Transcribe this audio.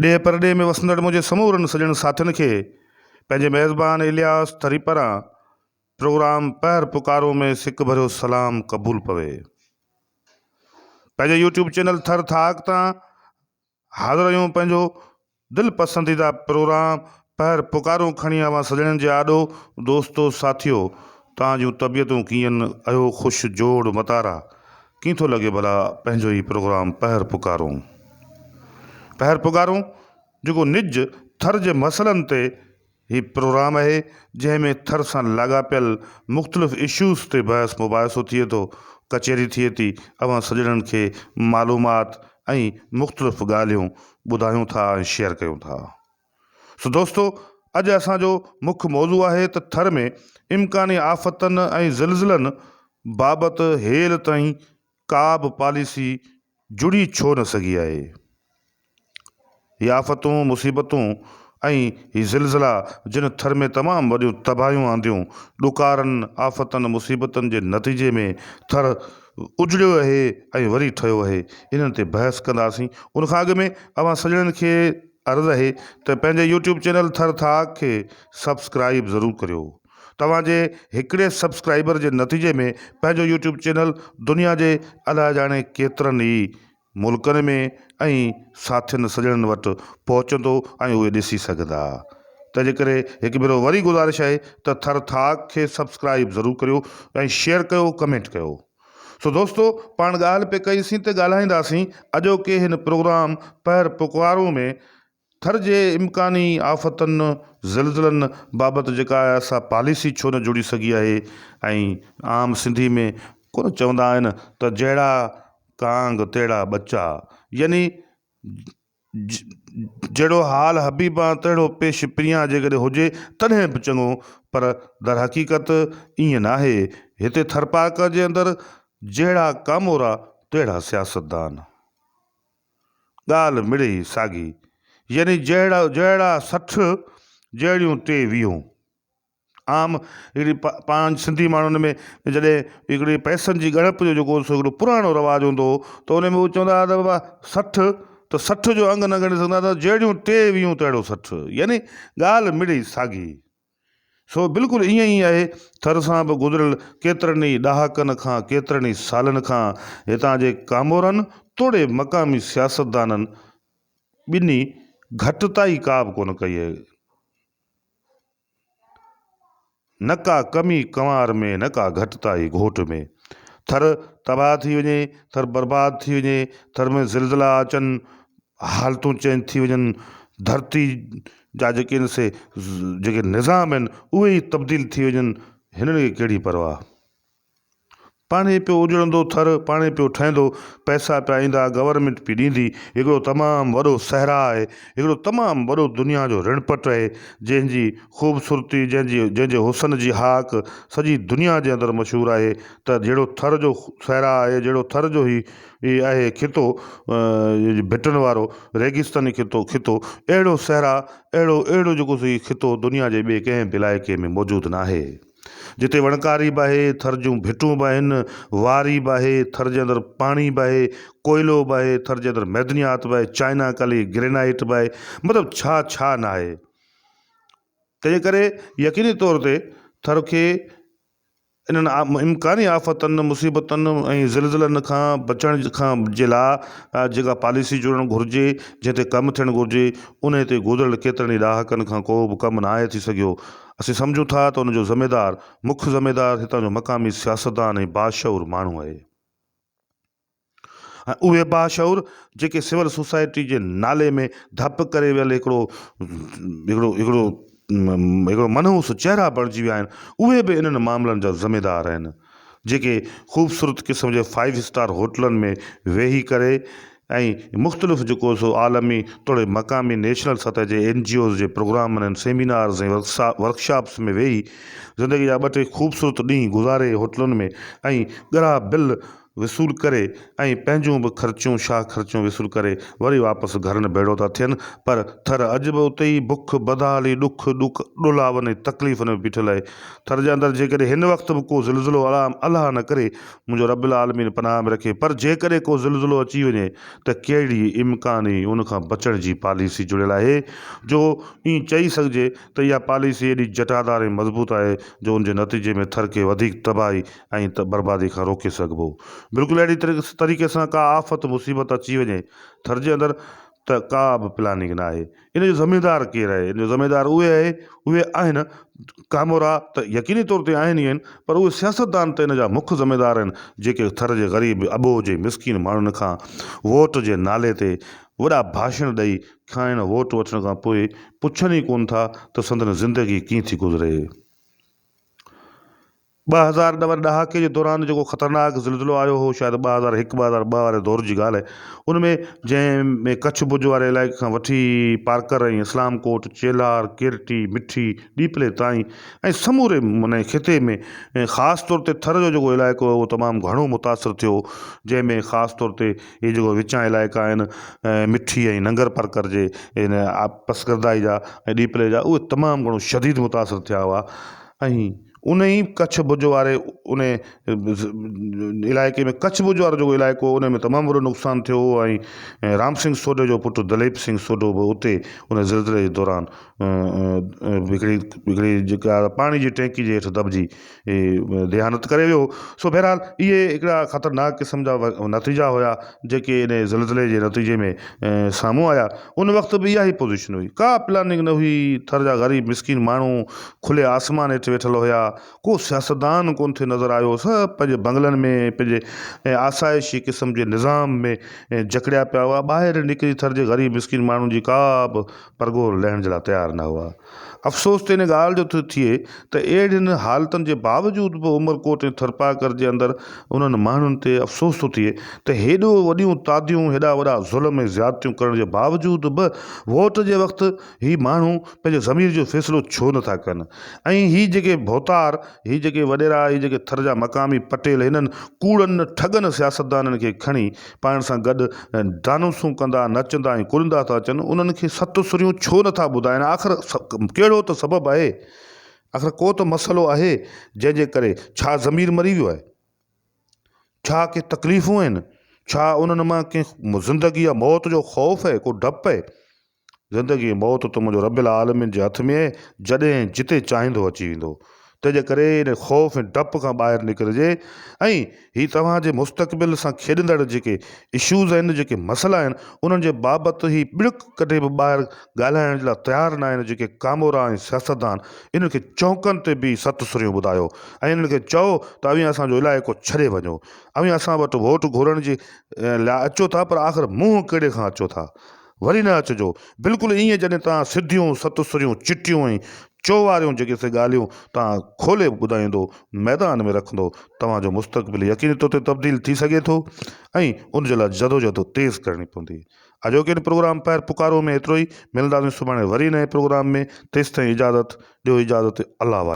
ڏيهه پرڏيهه ۾ وسندڙ منهنجي سمورن سڄڻ ساٿين کي پنهنجي ميزبان الياس ٿري پاران پروگرام پهر پڪارو ۾ سڪ ڀريو سلام قبول پوي. پنهنجي يوٽيوب چينل ٿر ٿاڪ تان حاضر آهيون پنهنجو دل پسنديده پروگرام پهر پڪارون کڻي اوهان سڄڻن جي آڏو دوستو ساٿيو توهان جون طبيعتون ڪيئن اهيو خوش جوڙ متارا ڪيئن ٿو لڳي ڀلا پنهنجو هي پروگرام پهر پڪارون پهر پڪارون جيڪو نج ٿر جي مسئلن تي هي پروگرام آهي جنهن ۾ ٿر سان لاڳاپيل مختلف اشوز تي بحث مباحثو ٿئي ٿو، ڪچهري ٿئي ٿي، اوهان سڄڻن کي معلومات ۽ مختلف ڳالهيون ٻڌايون ٿا ۽ شيئر ڪيون ٿا. سو دوستو اڄ اسان جو مک موضوع آهي ته ٿر ۾ امڪاني آفتن ۽ زلزلن بابت هيل تائين ڪا به پاليسي جڙي ڇو نه سگهي آهي؟ هي آفتون، مصيبتون ۽ هي زلزلا جن ٿر ۾ تمام وڏيون تباهيون آنديون، ڏڪارن، آفتن، مصيبتن جي نتيجي ۾ ٿر اجڙيو اهي ۽ وري ٺهيو اهي، انهن تي بحث ڪنداسين. ان کان اڳ ۾ اوهان سڄڻن کي عرض اهي ته پنهنجي يوٽيوب چينل ٿر ٿاڪ کي سبسڪرائيب ضرور ڪريو. توهان جي هڪڙي سبسڪرائيبر جي نتيجي ۾ پنهنجو يوٽيوب چينل دنيا جي الاء ڄاڻي ڪيترن ئي ملڪن ۾ ۽ ساٿين سڄڻن وٽ پهچندو ۽ اهي ڏسي سگهندا. تنهنجي ڪري هڪ ڀيرو وري گذارش آهي ته ٿر ٿاڪ کي سبسڪرائيب ضرور ڪريو ۽ شيئر ڪيو ڪمينٽ ڪيو. سو دوستو پاڻ ڳالهه پئي ڪئي سين ته ڳالهائينداسين اڄوڪي هن پروگرام پهر پڪارون ۾ ٿر جي امڪاني آفتن، زلزلن بابت جيڪا آهي سا پاليسي ڇو نه جڙي سگهي آهي ۽ عام سنڌي ۾ ڪونه چوندا آهن ته جهڙا ڪانگ تهڙا ٻچا يعني جهڙو حال حبيبان تهڙو پيش پريان جيڪڏهن هجي تڏهن به چڱو پر درحقيقت ائين ناهي هتي ٿرپارڪر جي اندر جهڙا ڪامورا تهڙا سياستدان. ڳالهه مڙئي ساڳي، يعني جهڙا جهڙا 60 جهڙيون ٽي ويهون. عام هڪڙي پاڻ سنڌي ماڻهن ۾ جڏهن هڪڙي پئسن جي ڳڻپ جو جيڪو سو هڪڙو پراڻو رواج هوندو هو ته ان ۾ هو چوندا هئا ته بابا 60 ته 60 جو انگ نه ڳڻي سگهندا ته جهڙيون ٽي ويهون تهڙو 60 يعني ڳالهه مڙئي ساڳي. سو بلڪل ائين ئي آهي، ٿر سان به گذريل ڪيترن ئي ڏهاڪن کان ڪيترن ئي سالن کان هتان جي ڪامورن توڙي مقامي سياستدانن ٻنهي گهٽتائي ڪا به ڪونه ڪئي آهي. نه ڪا ڪمي ڪنوار ۾ نه ڪا گهٽتائي گهوٽ ۾. ٿر تباهه ٿي وڃي، ٿر برباد ٿي وڃي، ٿر ۾ زلزلا اچن، حالتون چينج ٿي وڃن، ڌرتي جا جيڪي آهن سي جيڪي نظام آهن اهي ئي تبديل ٿي وڃن، هنن کي ڪهڙي پرواهه. پاڻهي پيو اجڙندو ٿر، پاڻهي پيو ٺهندو، پئسا پيا ايندا، گورنمينٽ پئي ڏيندي، هڪڙو تمام وڏو صحرا آهي، هڪڙو تمام وڏو دنيا جو رڻ پٽ آهي، جنهن جي خوبصورتي، جنهن جي جنهن جي حسن جي هاڪ سڄي دنيا جي اندر مشهور آهي ته جهڙو ٿر جو صحرا آهي، جهڙو ٿر جو هي هي آهي خطو ڀٽن وارو ريگستاني خطو خطو اهڙو صحرا اهڙو اهڙو جيڪو سو هي خطو دنيا جي ٻئي ڪنهن به علائقي ۾ موجود ناهي جتي وڻڪاري به آهي ٿر جون ڀٽون به آهن واري به آهي ٿر جي اندر پاڻي به آهي ڪوئلو به آهي ٿر جي اندر معدنيات به آهي چائنا ڪلي گرينائيٽ به آهي مطلب ڇا ڇا ناهي تنهن ڪري يقيني طور تي ٿر کي انهن امڪاني آفتن، مصيبتن ۽ زلزلن کان بچڻ کان جي لاء جيڪا پاليسي جوڙڻ گهرجي، جنهن تي ڪم ٿيڻ گهرجي، انهي تي گذريل ڪيترن ئي ڏهاڪن کان ڪو به ڪم ناهي ٿي سگهيو. اسين سمجهون ٿا ته ان جو ذميدار، مک ذميدار هتان جو مقامي سياستدان ۽ باشعور ماڻهو آهي. ۽ اهي باشعور جيڪي سول سوسائٽي جي نالي ۾ ڌپ ڪري ويل هڪڙو هڪڙو هڪڙو هڪڙو منحوس چهرا بڻجي ويا آهن اهي به انهن معاملن جا ذميدار آهن جيڪي خوبصورت قسم جي فائيو اسٽار هوٽلن ۾ ويهي ڪري ۽ مختلف جيڪو سو عالمي توڙي مقامي نيشنل سطح جي اين جي اوز جي پروگرامن ۽ سيمينارز ۽ ورڪشاپس ۾ ويهي زندگي جا ٻه ٽي خوبصورت ڏينهن گذاري هوٽلن ۾ ۽ ڳرا بل. وصول ڪري ۽ پنهنجون به خرچيون شاهه خرچيون وصول ڪري وري واپس گهرن ڀيڙو ٿا ٿين پر ٿر اڄ به اتي ئي بک، بدحالي، ڏک، ڏک، ڏولاون ۽ تڪليفن ۾ بيٺل آهي. ٿر جي اندر جيڪڏهن هن وقت به ڪو زلزلو الله نه ڪري منهنجو رب العالمين پناهه ۾ رکي پر جيڪڏهن ڪو زلزلو اچي وڃي ته ڪهڙي امڪاني ان کان بچڻ جي پاليسي جڙيل آهي جو ائين چئي سگهجي ته اها پاليسي ايڏي جٽادار ۽ مضبوط آهي جو ان جي نتيجي ۾ ٿر کي وڌيڪ تباهي ۽ بربادي کان روڪي سگهبو. بلڪل اهڙي طريقي سان ڪا آفت مصيبت اچي وڃي ٿر جي اندر ته ڪا به پلاننگ نه آهي. ان جو ذميدار ڪير آهي؟ ان جو ذميدار اهي آهي اهي آهن ڪامورا ته يقيني طور تي آهن ئي آهن پر اهي سياستدان ته ان جا مک ذميدار آهن جيڪي ٿر جي غريب اٻوجهه ۽ مسڪين ماڻهن کان ووٽ جي نالي تي وڏا ڀاشڻ ڏئي کانئن ووٽ وٺڻ کان پوء پڇن ئي ڪونه ٿا ته سندن زندگي ڪيئن ٿي گذري. 2009 واري ڏهاڪي جي دوران جيڪو خطرناڪ زلزلو آيو هو شايد 2001 2002 واري دور جي ڳالهه آهي ان ۾ جنهن ۾ ڪڇ ڀڄ واري علائقي کان وٺي پارڪر ۽ اسلام ڪوٽ چيلهار ڪيرٽي مٺي ڏيپلي تائين ۽ سموري ان خطي ۾ خاص طور تي ٿر جو جيڪو علائقو هو اهو تمام گهڻو متاثر ٿيو جنهن ۾ خاص طور تي هي جيڪو وچان علائقا آهن مٺي ۽ ننگر پارڪر جي ان پسگردائي جا ۽ ڏيپلي جا اهي تمام گهڻو شديد متاثر ٿيا هئا ۽ ان ئي ڪڇ ڀڄ واري ان علائقي ۾ ڪڇ ڀڄ وارو جيڪو علائقو هو ان ۾ تمام وڏو نقصان ٿيو هو ۽ رام سنگهه سوڍي جو پٽ دليپ سنگهه سوڍو به اتي ان زلزلي جي دوران هڪڙي هڪڙي جيڪا پاڻي جي ٽينڪي جي هيٺ دٻجي ديهانت ڪري ويو سو بهرحال اهي هڪڙا خطرناڪ قسم جا نتيجا هيا جيڪي ان زلزلي جي نتيجي ۾ سامهون آيا ان وقت به اها ئي پوزيشن هئي ڪا پلاننگ نه هئي ٿر جا غريب مسڪين ماڻهو کلي آسمان هيٺ ويٺل هيا ڪو سياستدان ڪونه ٿي نظر آيو سڀ پنهنجي بنگلن ۾ پنهنجي آسائشي قسم جي نظام ۾ جڪڙيا پيا هئا ٻاهر نڪري ٿر جي غريب مسڪين ماڻهن جي ڪا به پرگهور لهڻ جي لاء تيار نه هئا افسوس ته ان ڳالهه جو ٿو ٿئي ته اهڙين حالتن جي باوجود به عمرڪوٽ ۽ ٿرپارڪر جي اندر انهن ماڻهن تي افسوس ٿو ٿئي ته هيڏو وڏيون تعديون هيڏا وڏا ظلم ۽ زيادتيون ڪرڻ جي باوجود به ووٽ جي وقت هي ماڻهو پنهنجي ضمير جو فيصلو ڇو نٿا ڪن ۽ هي جيڪي ڀوتار هي جيڪي وڏيرا هي جيڪي ٿر جا مقامي پٽيل هنن ڪوڙن ٺڳن سياستدانن کي کڻي پاڻ سان گڏ ڊانسون ڪندا، نچندا ۽ ڪڏندا ٿا اچن، انهن کي ست سريون ڇو نه ٿا ٻڌائين؟ آخر ڪهڙو ته سبب آهي؟ آخر ڪو ته مسئلو آهي، جنهن جي ڪري ڇا ضمير مري ويو آهي؟ ڇا ڪي تڪليفون آهن؟ ڇا انهن مان ڪنهن زندگي يا موت جو خوف آهي، ڪو ڊپ آهي؟ زندگي ۽ موت ته منهنجو رب العالمين جي هٿ ۾ آهي، جڏهن ۽ جتي چاهيندو اچي ويندو. تنهنجي ڪري ان خوف ۽ ڊپ کان ٻاهر نڪرجي ۽ هي توهان جي مستقبل سان کيڏندڙ جيڪي اشوز آهن، جيڪي مسئلا آهن، انهن جي بابت هي ٻڙڪ ڪڍي به ٻاهر ڳالهائڻ جي لاء تيار ناهن، جيڪي ڪامورا ۽ سياستدان انهن کي چونڪن تي بيهي ست سريون ٻڌايو ۽ انهن کي چئو ته اوهين اسان جو علائقو ڇڏي وڃو، اوهين اسان وٽ ووٽ گهرڻ جي لاء اچو ٿا پر آخر منهن ڪهڙي کان اچو ٿا؟ وري نه اچجو. بلڪل ائين جڏهن توهان سڌيون، ست سريون، چٽيون ۽ چوواريون جيڪي سي ڳالهيون توهان کولي ٻڌائيندو، ميدان ۾ رکندو، توهان جو مستقبل يقيني طور تي تبديل ٿي سگهي ٿو ۽ ان جي لاء جدوجهد تيز ڪرڻي پوندي. اڄوڪي هن پروگرام پهر پڪارو ۾ ايترو ئي. ملنداسين سڀاڻي وري نئين پروگرام ۾. تيستائين اجازت ڏيو اجازت الله واري.